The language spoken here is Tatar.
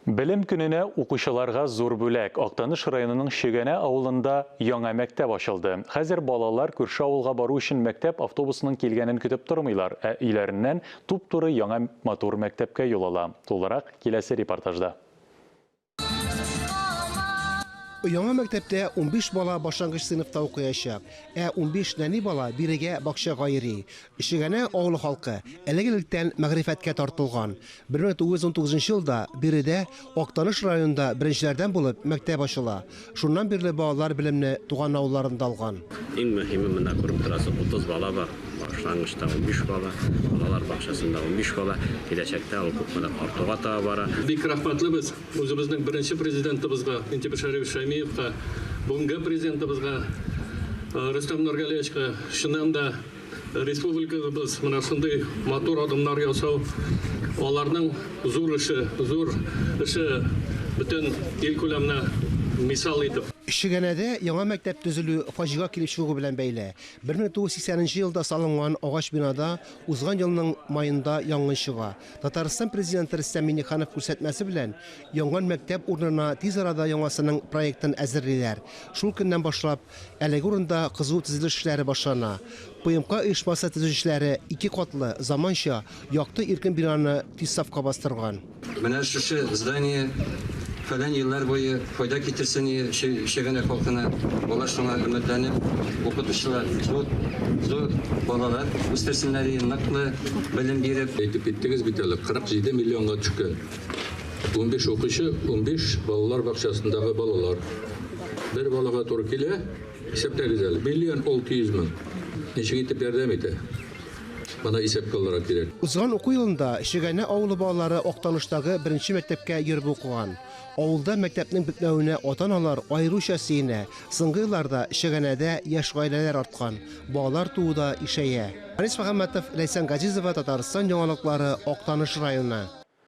Белем көненә укучыларга зур бүләк. Актаныш районының Чөгәнә авылында яңа мәктәп ачылды. Хәзер балалар күрше авылга бару өчен мәктәп автобусының килгәнен көтеп тормыйлар, ә өйләреннән туп-туры яңа матур мәктәпкә юл ала. Тулырак киләсе репортажда. Яңа мәктәптә 15 бала башлангыч сыйныфта укыячак, ә 15 нәни бала бирегә бакчага йөри. Чөгәнә авылы халкы элек-электән мәгърифәткә тартылган. 1919 елда биредә Актаныш районында беренчеләрдән булып мәктәп ачыла. Шуннан бирле балалар белемне туган авылларында алган. Иң мөһиме, монда күреп торасыз, 30 бала бар. Башлангычта 15 бала, балалар бакчасында 15 бала. Киләчәктә ул күпмедер артуга таба бара. Бик рәхмәтлебез үзебезнең беренче Президентыбызга Минтимер Шәрипович Шәймиевка, бүгенге Президентыбызга Рөстәм Нургалиевичка. Чыннан да, Республикабыз менә шундый матур адымнар ясау, аларның зур эше, зур эше бөтен ил күләменә мисал итеп. Чөгәнәдә яңа мәктәп төзелү фаҗига килеп чыгу белән бәйле. 1980 нче елда салынган агач бинада узган елның маенда янгын чыга. Татарстан Президенты Рөстәм Миңнеханов күрсәтмәсе белән, янган мәктәп урынына тиз арада яңасының проектын әзерлиләр. Шул көннән башлап, Әлеге урында кызу төзелеш эшләре башлана. ПМК оешмасы төзүчеләре ике катлы, заманча, якты иркен бинаны тиз сафка бастырган. Менә шушы здание фәлән еллар буе файда китерсен и Чөгәнә халкына. Алар шуңа өметләнеп, укытучылар зур, зур балалар үстерсеннәр и ныклы белем биреп. Әйтеп киттегез бит әле, 47 миллионга төшкән. 15 укучы, 15 балалар бакчасындагы балалар. Бер балага туры килә, исәпләгез әле, миллион 600 мең. Ничек итеп ярдәм итә? Моны исәпкә алырга кирәк. Узган уку елында Чөгәнә авылы балалары Актаныштагы беренче мәктәпкә йөреп укыган. Авылда мәктәпнең бетмәвенә ата-аналар аеруча сөенә. Соңгы елларда Чөгәнәдә яшь гаиләләр арткан, балалар туу да ишәя. Харис Мөхәммәтов, Ләйсән Газизова, Татарстан яңалыклары, Актаныш районы.